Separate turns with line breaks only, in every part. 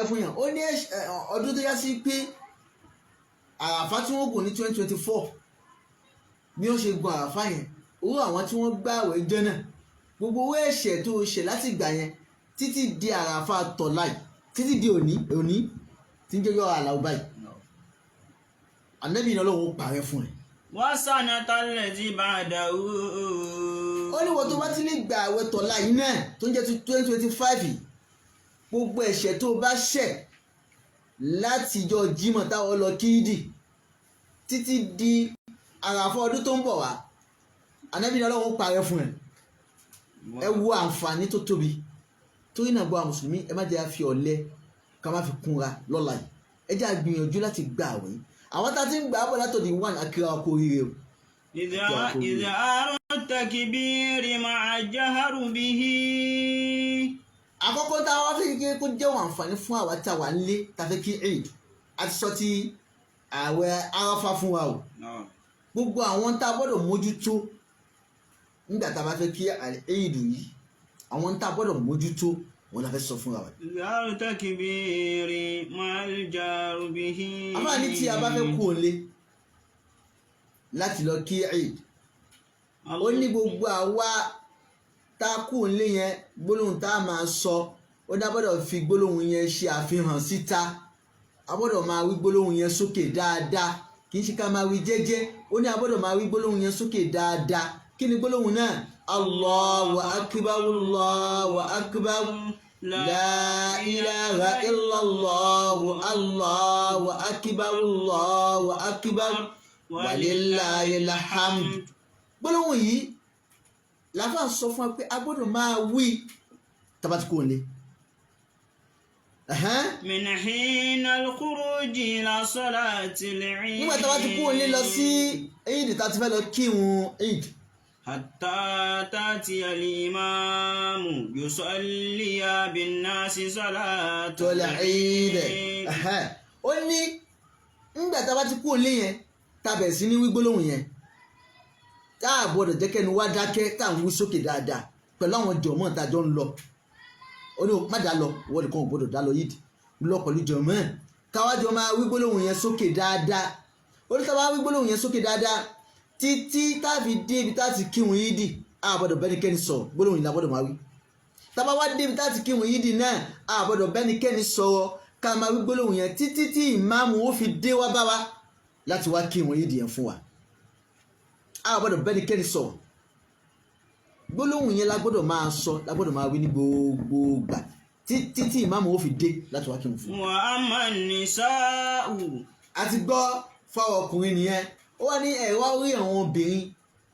fún yàn. Ó ní ọdún tó yá sí pé àràfá tí wọ́n gùn ní 2024, bí wọ́n ṣe gun àràfá yẹn, owó àwọn tí wọ́n gbà àwẹ̀ jẹ́ náà, gbogbo owó ẹ̀ṣẹ̀ tó ṣẹ̀ láti gbà yẹn títí di àràfá tọ̀láì, títí di òní òní tí ń jẹ́ yọ àlàó báyìí, Ànábì ní Ọlọ́run ó parẹ́ fún ẹ.
والسنة التي بعده.
Ó ní wọ́n tó bá ti lè gba àwẹ̀ tọ̀la yìí náà tó ń jẹ́ 2025, gbogbo ẹ̀ṣẹ̀ tó bá ṣẹ̀ látijọ́ Jímọ̀ táwọn lọ kíídì títí di àràfọ́ ọdún tó ń bọ̀ wá, Ànábì ní Ọlọ́run ó parẹ́ fún ẹ. Ẹ wo àǹfààní tó tóbi. Torí náà, gbọ́ àwọn mùsùlùmí, ẹ má jẹ́ àfi ọ̀lẹ ká má fi kúnra lọ́la yìí. Ẹ jẹ́ àgbìyànjú láti gba àwẹ̀ yìí. Àwọn tá a ti ń gbà á bọ̀ látọ̀dí one, akíra ọkọ̀ oríire o.
إظهار التكبير مع الجهر به.
Àkọ́kọ́ tá a wá fẹ́ kékeré kó jẹ́ àǹfààní fún àwa tá a wà nílé tá a fẹ́ kí Eid, a ti sọ ti ààwẹ̀ Arafah fún wa o. Gbogbo àwọn tá a gbọ́dọ̀ mójútó nígbà tá a bá fẹ́ kí Eid yìí, àwọn tá a gbọ́dọ̀ mójútó wọn la fẹ́ sọ fún wa.
إظهار التكبير مع الجهر به.
Àfáàní tí a bá fẹ́ kú òǹlé láti lọ kí Eid, ó ní gbogbo àwa tá a kú òǹlé yẹn, gbólóhùn tá a máa sọ, ó dá gbọ́dọ̀ fi gbólóhùn yẹn ṣe àfihàn síta. A gbọ́dọ̀ máa wí gbólóhùn yẹn sókè dáadáa, kì í ṣe ká máa wí jẹ́jẹ́. Ó ní a gbọ́dọ̀ máa wí gbólóhùn yẹn sókè dáadáa. Kí ni gbólóhùn náà? Allahu akbar, Allahu akbar, la ilaha illallah, Allahu akbar, Allahu akbar, walillahil hamd. Gbólóhùn yìí láfà sọ fún wa pé a gbọ́dọ̀ máa wí tá bá ti kúrò nílé.
من حين الخروج إلى صلاة العيد.
Nígbà tá a bá ti kúrò nílé lọ sí Eid, tá a ti fẹ́ lọ kírun Eid.
حتى تأتي الإمام يصلي بالناس صلاة
العيد. Ó ní nígbà tá a bá ti kúrò nílé yẹn, tá a bẹ̀rẹ̀ sí ní wí gbólóhùn yẹn, tá a gbọ́dọ̀ jẹ́ kẹ́nu wá dákẹ́, tá à ń wí sókè dáadáa pẹ̀lú àwọn jọ̀mọ́ tá a jọ ń lọ. Ó ní má dá lọ, ìwọ nìkan ò gbọ́dọ̀ dá lọ yìí, lọ pẹ̀lú jọ̀mọ́, káwájọ máa wí gbólóhùn yẹn sókè dáadáa. Ó ní tá a bá wí gbólóhùn yẹn sókè dáadáa títí tá a fi dé ibi tá a ti kírun yídì, a gbọ́dọ̀ bẹ́nikẹ́ni sọ̀rọ̀. Gbólóhùn yìí la gbọ́dọ̀ máa wí. Tá a bá wá dé ibi tá a ti kírun yídì náà, a gbọ́dọ̀ bẹ́nikẹ́ni sọ̀rọ̀, ká máa wí gbólóhùn yẹn títí tí ìmáàmù ó fi dé wá bá wa láti wá kírun yídì yẹn fún wa. A gbọ́dọ̀ bẹ́nikẹ́ni sọ̀rọ̀. Gbólóhùn yẹn la gbọ́dọ̀ máa sọ, la gbọ́dọ̀ máa wí ní gbogbo gbà títí tí ìmáàmù ó fi dé láti wá kírun fún wa.
وأما النساء.
A ti gbọ́ fáwọn ọkùnrin nìyẹn. Ó wá ní ẹ̀rọ orí àwọn obìnrin,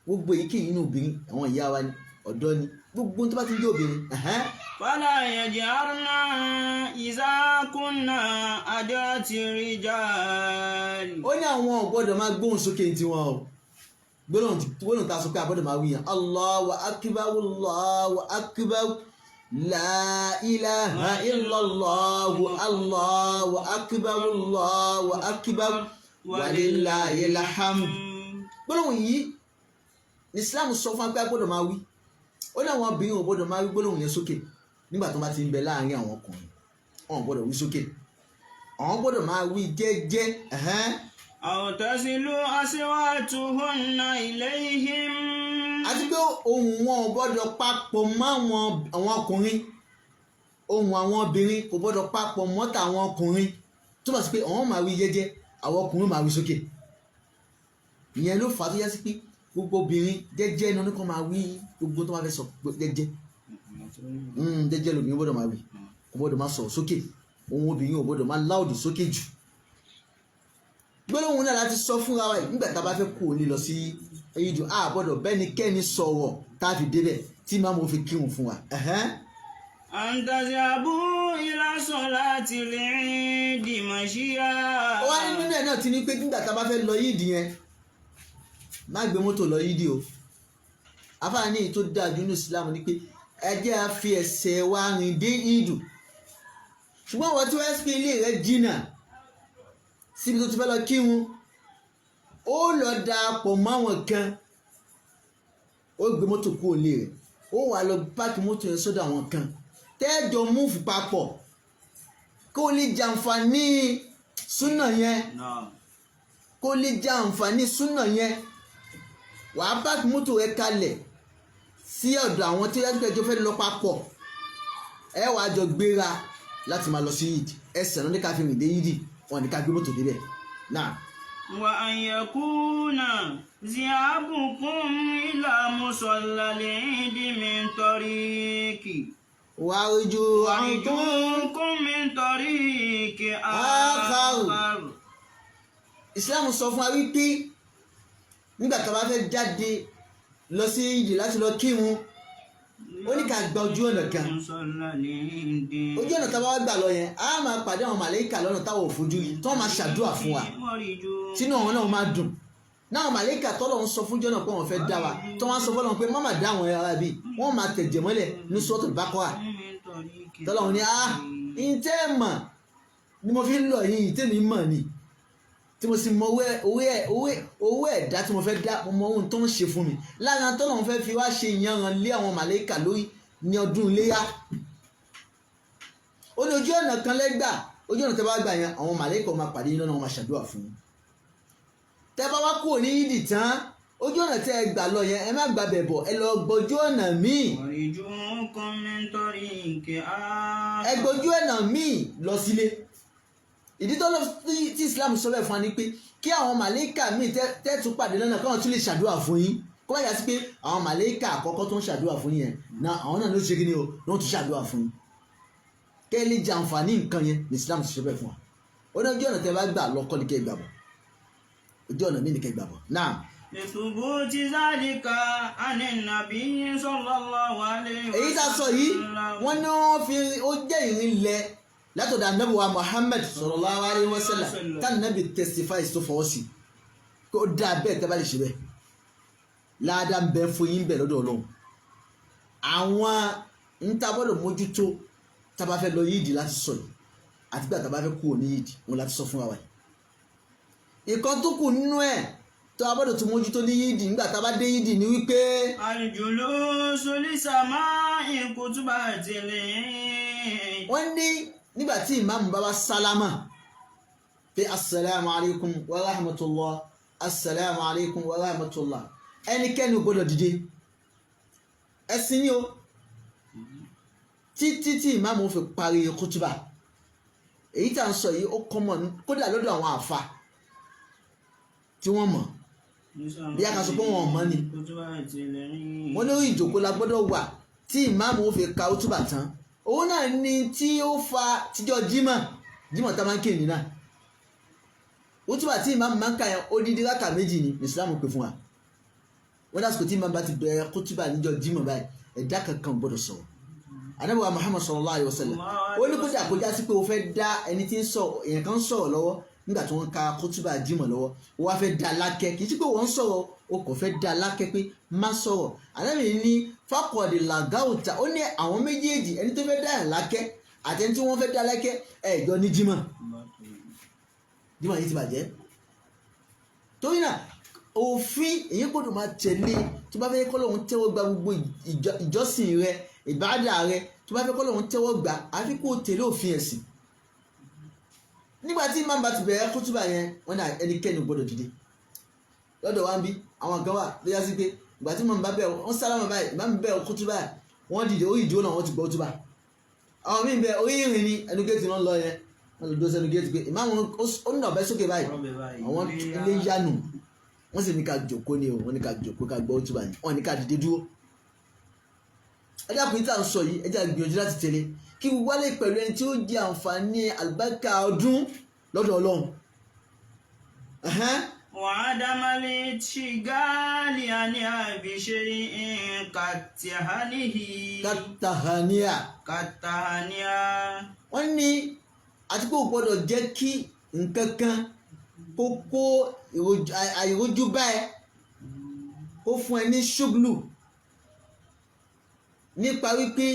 gbogbo èyíkéyìí inú obìnrin, àwọn ìyá wa ni, ọ̀dọ́ ni, gbogbo tó bá ti ń jẹ́ obìnrin.
فلا يجهرن إذا كن حضرات الرجال.
Ó ní àwọn ò gbọ́dọ̀ máa gbóhùn sókè ní tiwọn o. Gbólóhùn tá a sọ pé a gbọ́dọ̀ máa wí yẹn, Allahu akbar, Allahu akbar, la ilaha illallah, Allahu akbar, Allahu akbar, walillahil hamd. Gbólóhùn yìí ní Islam sọ fún wa pé a gbọ́dọ̀ máa wí. Ó ní àwọn obìnrin ò gbọ́dọ̀ máa wí gbólóhùn yẹn sókè nígbà tó bá ti ń bẹ láàrin àwọn ọkùnrin. Wọn ò gbọ́dọ̀ wí sókè, àwọn gbọ́dọ̀ máa wí jẹ́jẹ́.
أو تصل أصواتهن إليهم.
Àti pé ohùn wọn ò gbọ́dọ̀ papọ̀ mọ́ àwọn ọkùnrin. Ohùn àwọn obìnrin kò gbọ́dọ̀ papọ̀ mọ́ tàwọn ọkùnrin, tó bá sí pé àwọn máa wí jẹ́jẹ́, àwọn ọkùnrin máa wí sókè. Ìyẹn ló fà á tó yẹ sí pé gbogbo obìnrin, jẹ́jẹ́ ní oníkan máa wí gbogbo tó máa fẹ́ sọ jẹ́jẹ́. Jẹ́jẹ́ lóbìnrin gbọ́dọ̀ máa wí, kò gbọ́dọ̀ máa sọ̀rọ̀ sókè. Ohùn obìnrin ò gbọ́dọ̀ máa loud sókè jù. Gbólóhùn náà láti sọ fúnra wa yìí. Nígbà tá a bá fẹ́ kú òní lọ sí ìdù, a gbọ́dọ̀ bẹ́nikẹ́ni sọ̀rọ̀ tá a fi débẹ̀ tí máa mo fi kírun fún wa.
أن تذهبوا إلى صلاة العيد مشيا.
Ó wá ní nínú ẹ̀ náà ti ní pé nígbà tá a bá fẹ́ lọ yídì yẹn, má gbé mọ́tò lọ yídì o. Afáàní èyí tó dáa jù ní Islam ni pé ẹ jẹ́ a fi ẹsẹ̀ wa rìn dé ìdù. Ṣùgbọ́n àwọn tí wọ́n fi ilé rẹ̀ jìnnà síbi tó ti fẹ́ lọ kírun, ó lọ darapọ̀ mọ́ àwọn kan, ó gbé mọ́tò kúrò lé rẹ̀, ó wà lọ park mọ́tò yẹn sọ́dọ̀ àwọn kan tẹ́ẹ̀jọ move papọ̀. Kó lè jàǹfààní súnà yẹn.
Naam.
Kó lè jàǹfààní súnà yẹn, wàá park mọ́tò rẹ kalẹ̀ sí ọ̀dọ̀ àwọn tí wọ́n jọ fẹ́ lọ papọ̀. Ẹ wàá jọ gbéra láti máa lọ sí yídì. Ẹsẹ̀ náà ní ká fi rìn dé yídì, wọn ní ká gbé mọ́tò débẹ̀ náà.
وأن يكون ذهابكم إلى مصلى العيد من طريق
wàá ríjú àǹtún
ورجوكم من طريق
آخر.
آخر.
Islam sọ fún wa wípé nígbà tá a bá fẹ́ jáde lọ sí yídì láti lọ kírun, ó ní ká gba ojú ọ̀nà kan.
مصلى العيد.
Ojú ọ̀nà tá a bá wá gbà lọ yẹn, á máa pàdé àwọn màlẹ́kà lọ́nà táwọn ò fojú rí, tí wọ́n máa ṣàdúrà fún wa, tínú àwọn náà máa dùn náà. Màlẹ́kà tọ́lọ̀ ń sọ fún jọ́nà pé wọ́n fẹ́ dá wa, tí wọ́n á sọ fọ́lọ́run pé má má dá àwọn ará bíi wọ́n máa tẹ̀jẹ̀ mọ́lẹ̀ ní Suratul Baqara. Tọ́lọ́run ní, ah, ǹtẹ́ ẹ̀ mọ̀ ni mo fi ń lọ yìí, tèmi mọ̀ ni tí mo sì mọ owó ẹ̀dá tí mo fẹ́ dá, mo mọ ohun tó ń ṣe fún mi lára. Tọ́lọ́run fẹ́ fi wá ṣe ìyanràn lé àwọn màlẹ́kà lórí ní ọdún iléyá. Ó ní ojú ọ̀nà kan lẹ́gbà, ojú ọ̀nà tẹ́ bá gbà yẹn, àwọn màlẹ́kà máa pàdé yín lọ́nà, wọn máa ṣàdúrà fún yín. Tẹ́ bá wá kúrò ní yídì tán, ojú ọ̀nà tẹ́ ẹ gbà lọ yẹn, ẹ má gbà bẹ̀ bọ̀, ẹ lọ gbọ́jú ọ̀nà míì.
ورجوكم من طريق
Ẹ
آخر.
gbójú ọ̀nà míì lọ sílé. Ìdí tó lọ tí Islam sọ bẹ́ẹ̀ fún wa ni pé kí àwọn màlẹ́kà míì tẹ́ tún pàdé lọ́nà, káwọn tún lè ṣàdúrà fún yín, kó bá yà sí pé àwọn màlẹ́kà àkọ́kọ́ tó ń ṣàdúrà fún yín yẹn náà, àwọn náà ló ṣe kí ni o, ní wọ́n tún ṣàdúrà fún yín, kẹ́ ẹ lè jẹ àǹfààní nǹkan yẹn ní Islam ti ṣe bẹ́ẹ̀ fún wa. Ó ní ojú ọ̀nà tẹ́ bá gbà lọ kọ́ ni kẹ́ ẹ gbà bọ̀, ojú ọ̀nà míì ni kẹ́ ẹ gbà bọ̀ náà.
لثبوت ذلك عن النبي صلى الله عليه
Èyí tá a sọ yìí, wọ́n ní wọ́n fi ó jẹ́ ìrìnlẹ̀ látọ̀dọ̀ Ànábì wa Muhammad sallallahu alaihi wasallam, tánàbì testify tó fọwọ́ sí kó dáa bẹ́ẹ̀. Tẹ́ bá lè ṣe bẹ́ẹ̀, láàdá ń bẹ fún yín bẹ́ẹ̀ lọ́dọ̀ Ọlọ́run. Àwọn ń tá gbọ́dọ̀ mójútó tá a bá fẹ́ lọ yídì láti sọ yìí, àti gbà tá a bá fẹ́ kúrò ní yídì, wọn láti sọ fún wa wáyé. Ìkan tó kù nínú ẹ̀ tó a gbọ́dọ̀ tún mójútó ní yídì nígbà tá a bá dé yídì ni wípé
الجلوس لسماع خطبة العيد.
Wọ́n ní nígbà tí ìmáàmù bá wá sálámà pé asalaamu alaykum wa rahmatulah, asalaamu alaykum wa rahmatulah, ẹnikẹ́ni ò gbọ́dọ̀ dìde, ẹ̀sìn ni o, títí tí ìmáàmù fi parí kútúbà. Èyí tá à ń sọ yìí, ó kọ́mọ̀ kódà lọ́dọ̀ àwọn àfa tí wọ́n mọ̀, bí a kà sọ pé wọn ò mọ̀ ni.
خطبة العيد.
Wọ́n lórí ìjòkó la gbọ́dọ̀ wà tí ìmáàmù ó fi ka útúbà tán. Òun náà ni tí ó fa tíjọ́ jímọ̀, jímọ̀ tá a máa ń kéde náà, útúbà tí ìmáàmù máa ń kà yẹn, odidi rákà 2 ni Ìsìlámù pè fún wa. Wọ́n dásìkò tí ìmáàmù bá ti bẹ̀rẹ̀ kútúbà níjọ́ jímọ̀ báyìí, ẹ̀dá kankan ò gbọ́dọ̀ sọ̀rọ̀. Ànábì wa Muhammad sallallahu alayhi wa sallam, ó ní kódà kó já sí pé o fẹ́ dá ẹni tí ń sọ, èèyàn kan ń sọ̀rọ̀ lọ́wọ́ nígbà tí wọ́n ń ka kútúbà jímọ̀ lọ́wọ́, ó wá fẹ́ dá lákẹ́, kì í sí pé wọ́n ń sọ̀rọ̀, o kò fẹ́ dá lákẹ́ pé má sọ̀rọ̀. Ànábì ní faqad lagawta. Ó ní àwọn méjèèjì, ẹni tó fẹ́ dá yàn lákẹ́ àti ẹni tí wọ́n fẹ́ dá lákẹ́, ẹ̀jọ́ ní jímọ̀, jímọ̀ yìí ti bàjẹ́. Torí náà, òfin èyí gbọ́dọ̀ máa tẹ̀lé. Tó bá fẹ́ kọ́lọ́hún tẹ́wọ́ gba gbogbo ìjọsìn rẹ, ìbádà rẹ, tó bá fẹ́ kọ́lọ́hún tẹ́wọ́ gbà, àfi kó o tẹ̀lé òfin ẹ̀sìn. Nígbà tí imam bá ti bẹ̀rẹ̀ kútúbà yẹn, wọ́n ní ẹnikẹ́ni ò gbọ́dọ̀ dìde. Lọ́dọ̀ wa ń bí, àwọn kan wà ló yá sí pé ìgbà tí imam bá bẹ̀rẹ̀, wọ́n sálámà báyìí, imam bẹ̀rẹ̀ kútúbà, wọ́n dìde, orí ìdúró náà wọ́n ti gbọ́ kútúbà. Àwọn míì bẹ orí ìrìn ni, ẹnu géètì náà lọ yẹn, wọ́n lọ dúró sẹ́nu géètì pé imam ó nà ọ̀bẹ sókè báyìí, àwọn ilé yánu. Wọ́n sì ní ká jòkó ni o, wọ́n ní ká jòkó ká gbọ́ kútúbà ni, wọ́n ní ká dìde dúró. Ẹ dákun, yìí tá à ń sọ yìí, ẹ jẹ́ á gbìyànjú láti tẹ̀lé kí gbogbo wa lè pẹ̀lú ẹni tí ó jẹ àǹfààní àlùbáríkà ọdún lọ́dọ̀ Ọlọ́run. Ẹ̀hẹ́n.
وعدم الانشغال عنها بشيء كالتهنئة.
كالتهنئة.
كالتهنئة.
Wọ́n ní àti pé ò gbọ́dọ̀ jẹ́ kí nǹkan kan kó kó àìrójú bá ẹ, kó fún ẹ ní ṣúglù nípa wípé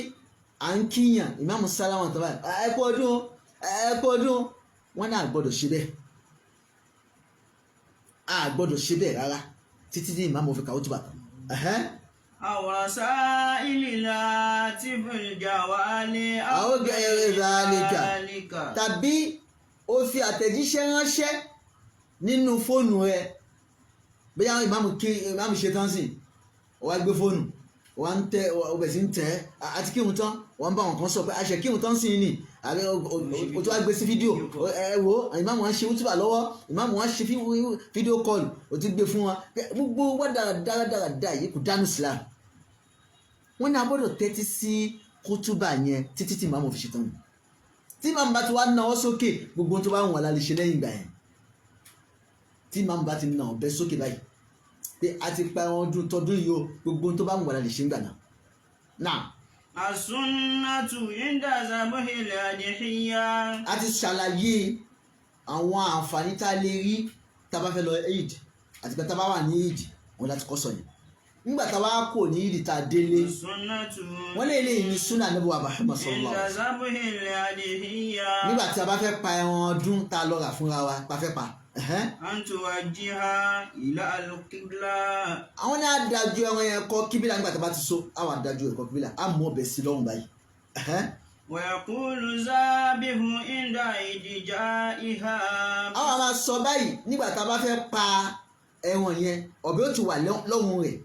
à ń kíyàn, ìmáàmù sálámà tó báyìí, ẹ kú ọdún, ẹ kú ọdún. Wọ́n náà gbọ́dọ̀ ṣe bẹ́ẹ̀, a gbọ́dọ̀ ṣe bẹ́ẹ̀ rárá títí tí ìmáàmù fi kàwé tó bàtà. Ẹ̀hẹ́n.
أو رسائل الهاتف الجوال
أو غير ذلك.
ذلك.
Tàbí o fi àtẹ̀jíṣẹ́ ránṣẹ́ nínú fóònù rẹ, bóyá ìmáàmù kí ìmáàmù ṣe tán sí, o wá gbé fóònù, o wá ń tẹ, o bẹ̀ sí ń tẹ̀ ẹ́ àti kírun tán, wọ́n ń bá wọn kan sọ pé àṣẹ kírun tán sí ni, àbí o tó wá gbé sí fídíò. Ẹ wo, ìmáàmù wa ń ṣe wútúbà lọ́wọ́, ìmáàmù wa ń ṣe video call, o ti gbé fún wa. Gbogbo wá dáradára yìí kò dánú Islam. Wọ́n ní a gbọ́dọ̀ tẹ́tí sí kútúbà yẹn títí tí ìmáàmù fi ṣe tán ni. Tí ìmáàmù bá ti wá náwó sókè, gbogbo ohun tó bá wù wọ́n la lè ṣe lẹ́yìn ìgbà yẹn. Tí ìmáàmù bá ti nà ọ̀bẹ sókè báyìí pé a ti pa ọdún tọdún yìí o, gbogbo ohun tó bá wù wọ́n la lè ṣe ń gbà náà. Náà.
السنة عند ذبح الأضحية.
A ti ṣàlàyé àwọn àǹfààní tá a lè rí tá a bá fẹ́ lọ Eid àti pé tá a bá wà ní Eid, wọn láti kọ́ sọ yẹn. Nígbà tá a bá kò ní Eid, tá a délé,
السنة
wọ́n lè lè ní súnà Ànábì wa Muhammad sallallahu
عند
alaihi wasallam
ذبح الأضحية
nígbà tí a bá fẹ́ pa ẹran ọdún tá a lọ rà fúnra wa pa fẹ́ pa, ẹ̀hẹ́n.
أن توجه إلى القبلة.
Àwọn ní adájú ẹran yẹn kọ kíbílà. Nígbà tá a bá ti so, àwọn adájú ẹ̀kọ́ kíbílà, á mú ọbẹ̀ sí lọ́rùn báyìí, ẹ̀hẹ́n.
ويقول ذابح عند إضجاعها.
Àwọn máa sọ báyìí nígbà tá a bá fẹ́ pa ẹran yẹn, ọ̀bẹ ó ti wà lọ́rùn rẹ̀,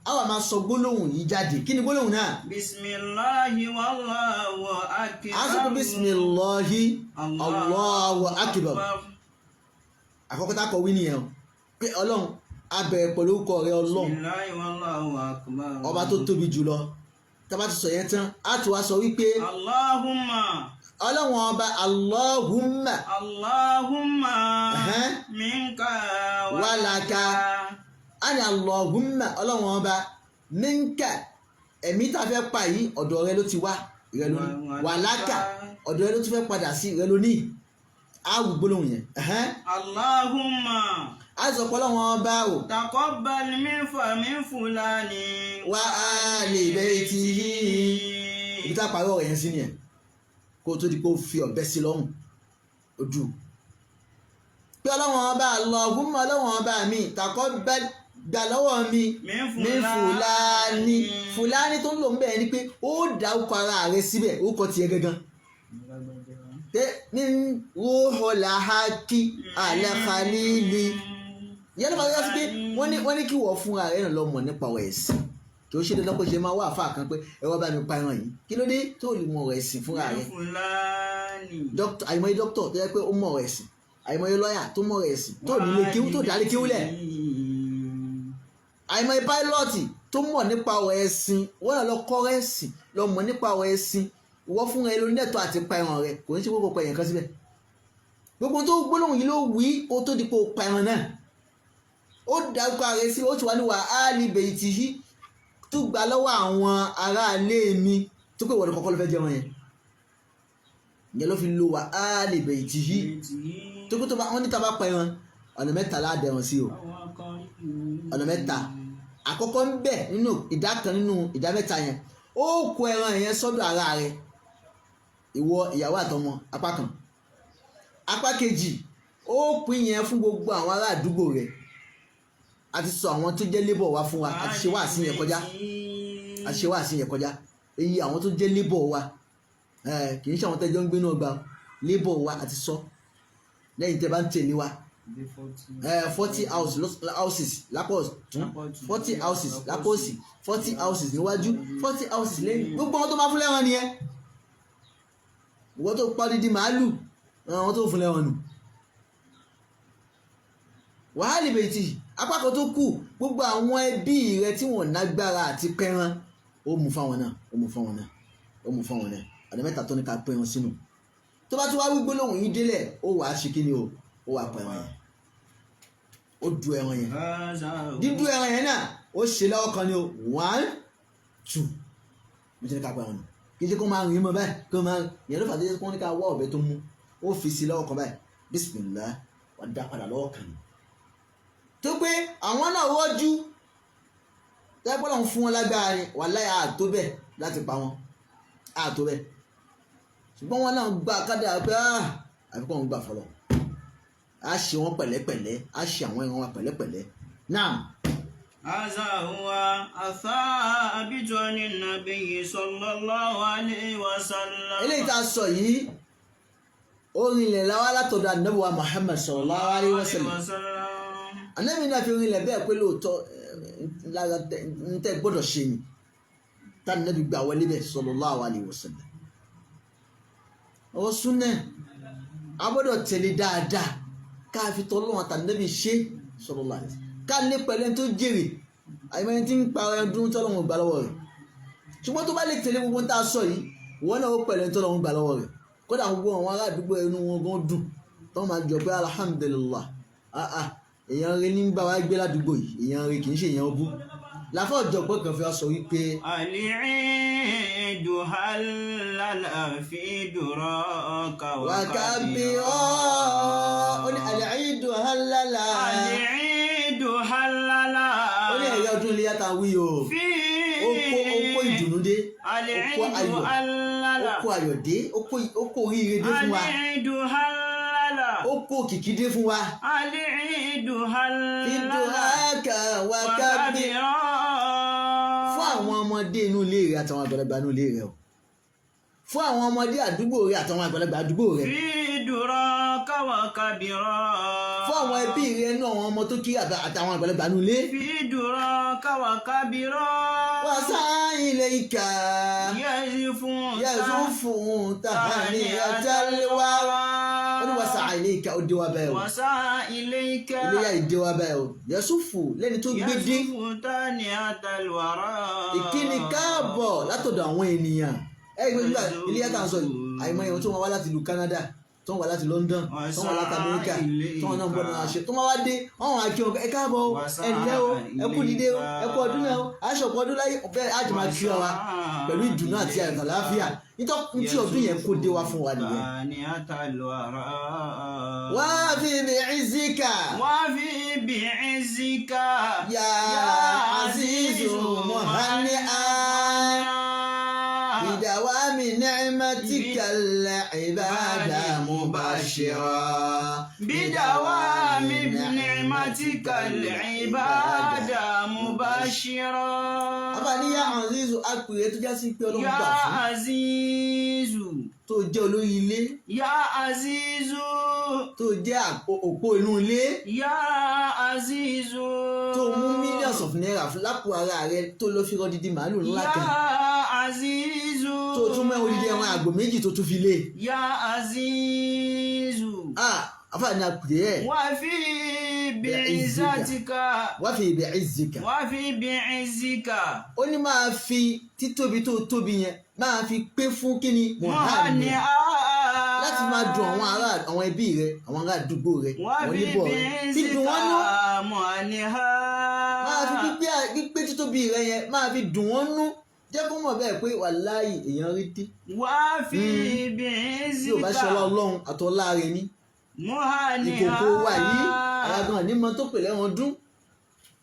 àwọn máa sọ gbólóhùn yìí jáde. Kí ni gbólóhùn náà?
بسم الله والله أكبر.
A sọ pé بسم الله الله أكبر. Àkọ́kọ́ tá a kọ wí nìyẹn o, pé Ọlọ́run, a bẹ̀rẹ̀ pẹ̀lú orúkọ rẹ, Ọlọ́run,
بسم الله والله أكبر.
ọba tó tóbi jùlọ. Tá a bá ti sọ yẹn tán, a tún wá sọ wípé
اللهم
Ọlọ́run ọba، اللهم
اللهم منك
ولك. A ní اللهم، Ọlọ́run ọba، منك، ẹ̀mí tá a fẹ́ pa yìí, ọ̀dọ̀ rẹ ló ti wá, rẹ ló ní، ولك، ọ̀dọ̀ rẹ ló ti fẹ́ padà sí, rẹ ló ní. A wù gbólóhùn yẹn.
اللهم
A sọ pé Ọlọ́run ọba o
تقبل من فلان
وآل بيته. Ibi tá a parí ọ̀rọ̀ yẹn sí nìyẹn, kó o tó di pé ó fi ọ̀bẹ sí lọ́rùn ojú pé Ọlọ́run ọba، اللهم، Ọlọ́run ọba mi، تقبل، gbà lọ́wọ́ mi،
من
من فلان. فلان tó ń lò ń bẹ̀rẹ̀ ni pé ó dá ọkọ̀ ara rẹ síbẹ̀, ó kọ tiẹ̀ gangan pé من روح الحق الخليل. Ìyẹn ló fà á sí pé wọ́n ní kí wọ́n fúnra rẹ̀ náà lọ mọ̀ nípa ọ̀rọ̀ ẹ̀sìn, kí ó ṣe dandan kó ṣe máa wá àfáà kan pé ẹ wá bá mi pa ẹran yìí. Kí ló dé tó lè mọ ọ̀rọ̀ ẹ̀sìn fúnra
من
rẹ̀?
فلان.
Dókítà, àìmọye dókítà tó yẹ pé ó mọ ọ̀rọ̀ ẹ̀sìn, àìmọye lọ́yà tó mọ ọ̀rọ̀ ẹ̀sìn tó nílé kéwú, tó dálé kéwú lẹ̀, àìmọye pilot tó mọ̀ nípa ọ̀rọ̀ ẹ̀sìn. Wọ́n náà lọ kọ́ ọ̀rọ̀ ẹ̀sìn, lọ mọ̀ nípa ọ̀rọ̀ ẹ̀sìn. Ìwọ fúnra ẹ ló ní ẹ̀tọ́ àti pa ẹran rẹ, kò ní ṣe kókó pa ẹ̀yàn kan síbẹ̀. Gbogbo tó gbólóhùn yìí ló wí kó tó di pé ó pa ẹran náà. Ó dárúkọ ara rẹ sí, ó ti wá ní وآل بيته, tó gbà lọ́wọ́ àwọn aráalé mi, tó pé ìwọ ni kọ́kọ́ ló fẹ́ jẹun yẹn. Ìyẹn ló fi lo وآل بيته, tó pé tó bá wọ́n ní tá a bá pa ẹran, ọ̀nà mẹ́ta láàdẹ̀rùn sí o. Ọ̀nà mẹ́ta àkọ́kọ́ ń bẹ nínú ìdá kan nínú ìdá mẹ́ta yẹn, ó kó ẹran yẹn sọ́dọ̀ ara rẹ, ìwọ, ìyàwó àtọmọ, apá kan. Apá kejì, ó pín yẹn fún gbogbo àwọn ará àdúgbò rẹ. A ti sọ àwọn tó jẹ́ labour wa fún wa, a ti ṣe wáàsí yẹn kọjá, a ti ṣe wáàsí yẹn kọjá. Èyí àwọn tó jẹ́ labour wa, kì í ṣe àwọn tẹ́jọ́ ń gbénú ọgbà labour wa. A ti sọ lẹ́yìn tẹ́ bá ń tẹ̀lé wa, 40 houses lápò ọ̀tún, 40 houses lápò òsì, 40 houses níwájú, 40 houses lẹ́yìn. Gbogbo àwọn tó máa fún lẹ́wọ̀n nìyẹn. Ìwọ tó pa dídí màálù, àwọn tó fún lẹ́wọ̀n nù. وآل بيته. Apá kan tó kù, gbogbo àwọn ẹbí rẹ tí wọ́n nágbára àti pẹran, ó mú fáwọn náà, ó mú fáwọn náà, ó mú fáwọn náà. Ọ̀nà mẹ́ta tó ní ká pín wọn sínú. Tó bá tún wá wí gbólóhùn yìí délẹ̀, ó wàá ṣe kí ni o? Ó wàá pa ẹran yẹn, ó du ẹran yẹn. Dídú ẹran yẹn náà, ó ṣe lọ́wọ́ kan ni o, one, two, mo ṣe ní ká pa ẹran nù. Kí n ṣe kó máa rìn mọ́ báyìí, kó máa yẹn ló fà tó yẹ kó ní ká wá ọ̀bẹ tó mú, ó fi sí lọ́wọ́ kan báyìí, بسم الله, wàá dá padà lọ́wọ́ kan ni. Tó pé àwọn náà rọ́jú tẹ́pẹ́ lọ́n fún wọn lágbára ni, wàláhì, àtó bẹ́ẹ̀ láti pa wọn, àtó bẹ́ẹ̀. Ṣùgbọ́n wọn náà gba kádà pé àfikún wọn gbà fọlọ́, á ṣe wọn pẹ̀lẹ́pẹ̀lẹ́, á ṣe àwọn ẹran wa pẹ̀lẹ́pẹ̀lẹ́ náà.
هذا هو الثابت عن النبي صلى الله عليه وسلم.
Eléyìí tá a sọ yìí, ó rinlẹ̀ láwá látọ̀dọ̀ Ànábì wa Muhammad sallallahu alayhi wa sallam.
وسلم.
Ànábì náà fi rinlẹ̀ bẹ́ẹ̀ pé lóòótọ́ lára ń tẹ́ gbọ́dọ̀ ṣe ni tá Ànábì gbà wọlé bẹ́ẹ̀ sallallahu alayhi wa sallam. Ọwọ́ súnà a gbọ́dọ̀ tẹ̀lé dáadáa, ká fi tọ́lọ́run àtànábì ṣe sallallahu alayhi wa sallam, ká lé pẹ̀lú ẹni tó jèrè. Àyè tí ń pa ọdún tọ́lọ́run gbà lọ́wọ́ rẹ̀, ṣùgbọ́n tó bá lè tẹ̀lé gbogbo tá a sọ yìí, wọ́n náà ó pẹ̀lú ẹni tọ́lọ́run gbà lọ́wọ́ rẹ̀. Kódà gbogbo àwọn ará àdúgbò, ẹnu wọn gan dùn, tó máa jọ pé alhamdulillah, ah ah, èèyàn rẹ nígbà wá gbé ládùúgbò yìí, èèyàn rẹ, kì í ṣe èèyàn bú. Láfọ̀ ọ̀jọ̀gbọ́n kan fi wá sọ wípé
العيد هلل في دراك.
Wàkàbí ọ́, ó ní العيد هلل.
العيد هلل.
Ó ní ẹ̀yà ọdún iléyà tá a wí o,
في
ó kó ìdùnnú dé, ó kó
العيد
ayọ̀, ó
هلل.
kó ayọ̀ dé, ó kó oríire dé fún wa.
العيد هلل.
Ó kó òkìkí dé fún wa.
العيد هلل.
Ìdùnnàkà wàkàbí
وكبرا.
Fún àwọn ọmọdé inú ilé rẹ àtàwọn àgbàlagbà inú ilé rẹ o, fún àwọn ọmọdé àdúgbò rẹ àtàwọn àgbàlagbà àdúgbò rẹ,
في دراك وكبرا.
fún àwọn ẹbí rẹ inú àwọn ọmọ tó kí àtàwọn àgbàlagbà inú ilé.
في دراك وكبرا.
وسعى إليك
يزف.
يزف تهنئة الورى. Ó ní وسعى إليك, ó dé wá bẹ́ẹ̀ o.
وسعى إليك.
Iléyà ìdé wá bẹ́ẹ̀ o. يزف, lẹ́ni tó gbé dé
يزف تهنئة الورى.
ìkíni káàbọ̀ látọ̀dọ̀ àwọn ènìyàn. Ẹ gbé nígbà iléyà tá à ń sọ yìí, àìmọye ohun tó wọn wá láti ìlú Canada, tó ń wá láti London, tó ń wá láti Amẹ́ríkà, tó wọn náà ń bọ̀ náà ṣe tó máa wá dé, wọn wá kí wọn, ẹ káàbọ̀ o, ẹ ǹlẹ́ o, ẹ kú dídé o, ẹ kú ọdún náà o, aṣọ ọ̀pọ̀ ọdún láyé bẹ́ẹ̀, á jọ máa kí wa pẹ̀lú ìdùnnú àti àlàáfíà, nítorí tí ọdún yẹn kó dé wá fún wa nìyẹn.
تهنئة الورى.
وافِ بعزك.
وافِ بعزك.
يا عزيز مهنئا بدوام نعمتك العباد مبشرا.
بدوام نعمتك العباد مبشرا.
Àbáni يا عزيز, apèrè tó já sí pé Ọlọ́run
يا
gbà fún,
عزيز.
tó jẹ́ olórí ilé,
يا عزيز.
tó jẹ́ òpó inú ilé,
يا عزيز.
tó mú millions of naira lápò ara rẹ, tó lọ fi rọ dídí màálù ńlá
يا
kan,
عزيز.
tó tún mẹ́ odidi ẹran àgbò méjì tó tún fi lé.
يا عزيز.
Ah, àfààní apèrè ẹ̀.
وافِ بعزتك.
وافِ بعزك.
وافِ بعزك.
Ó ní máa fi títóbi tó tóbi yẹn, máa fi pé fún kíni? Muhammed,
مهنئا.
láti máa dùn àwọn ará, àwọn ẹbí rẹ, àwọn ará àdúgbò rẹ, àwọn
وافِ
oníbọ̀ rẹ, fi dùn wọ́n nú.
بعزك مهنئا.
Máa fi pípé títóbi rẹ yẹn, máa fi dùn wọ́n nú, jẹ́ kó mọ̀ bẹ́ẹ̀ pé wàláhì, èèyàn rí dé.
وافِ
Tí ò bá ṣọlá
بعزك.
Ọlọ́run àtọlá rẹ ní
مهنئا.
ìkòkò wa yìí, alágan ní mọ tó pè lẹ́wọ̀n dún,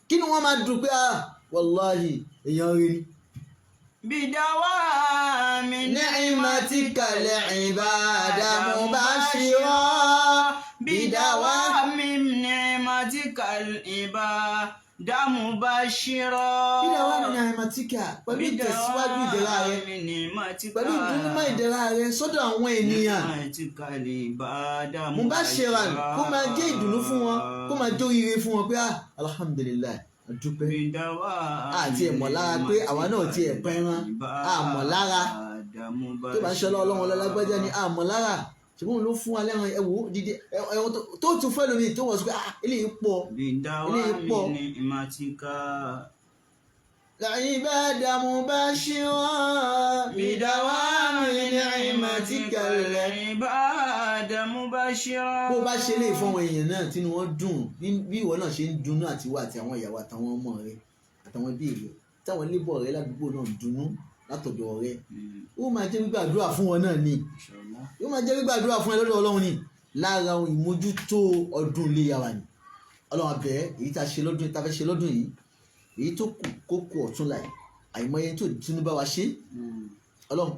kí ni wọ́n máa dùn pé ah, wàláhì, èèyàn rí ni.
بدوام
نعمتك العباد مبشرا بدوام
بدوام نعمتك العباد مبشرا.
بدوام نعمتك, pẹ̀lú ìtẹ̀síwájú ìdẹ̀ra rẹ, pẹ̀lú ìdúnnímọ̀ ìdẹ̀ra rẹ sọ́dọ̀ àwọn ènìyàn, مبشرا, kó máa jẹ́ ìdùnnú fún wọn, kó máa jó ire fún wọn pé ah, alhamdulillahi, àdúpẹ́. Àti ẹ̀ mọ̀ lára pé àwa náà ti ẹ̀ pẹ́ran, àmọ̀ lára tó bá ń ṣọlá Ọlọ́run ọlọ́lágbájá ni, àmọ̀ lára, ṣùgbọ́n òun ló fún wa lẹ́ran. Ẹ̀wò dídí ẹ̀wọ̀n tó tún fẹ́ lómi tó wọ́n sọ pé ah, eléyìí pọ̀, eléyìí pọ̀. العباد مبشرا بدوام نعمتك.
العباد مبشرا.
Bó bá ṣe lè fún àwọn èèyàn náà tínú wọn dùn, bí ìwọ náà ṣe ń dunnú, àti wá àti àwọn ìyàwó àtàwọn ọmọ rẹ àtàwọn ẹbí rẹ, táwọn lébọ̀ rẹ ládùúgbò náà dunnú látọ̀dọ̀ rẹ, ó máa jẹ́ gbígbàdúrà fún wọn náà ni, ó máa jẹ́ gbígbàdúrà fún ẹ lọ́dọ̀ Ọlọ́run ni. Lára ohun ìmójútó ọdún iléyá wa ni. Ọlọ́run abẹ́, èyí tá a ṣe lọ́dún, tá a fẹ́ ṣe lọ́dún yìí, èyí tó kù kó kù ọ̀tún láì àìmọye tó tún bá wa ṣe. Ọlọ́run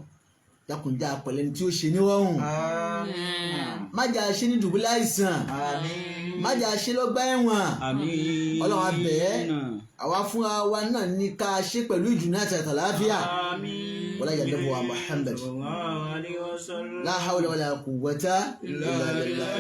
dákun. Dákunjá pẹ̀lẹ́ni tí ó ṣe nírọ̀rùn.
Àmín.
Má jà ṣe ní dùbúlẹ̀ àìsàn.
Àmín.
Má jà ṣe lọ́gbà ẹ̀wọ̀n.
Àmín.
Ọlọ́run á bẹ̀ ẹ́, àwa fúnra wa náà ní ká ṣe pẹ̀lú ìdùnnú àti àtàláfíà.
Àmín.
Wọlé yàtọ̀ wa Muhammad.
Sallallahu alayhi wa sallam.
La hawla wala quwwata illa billah.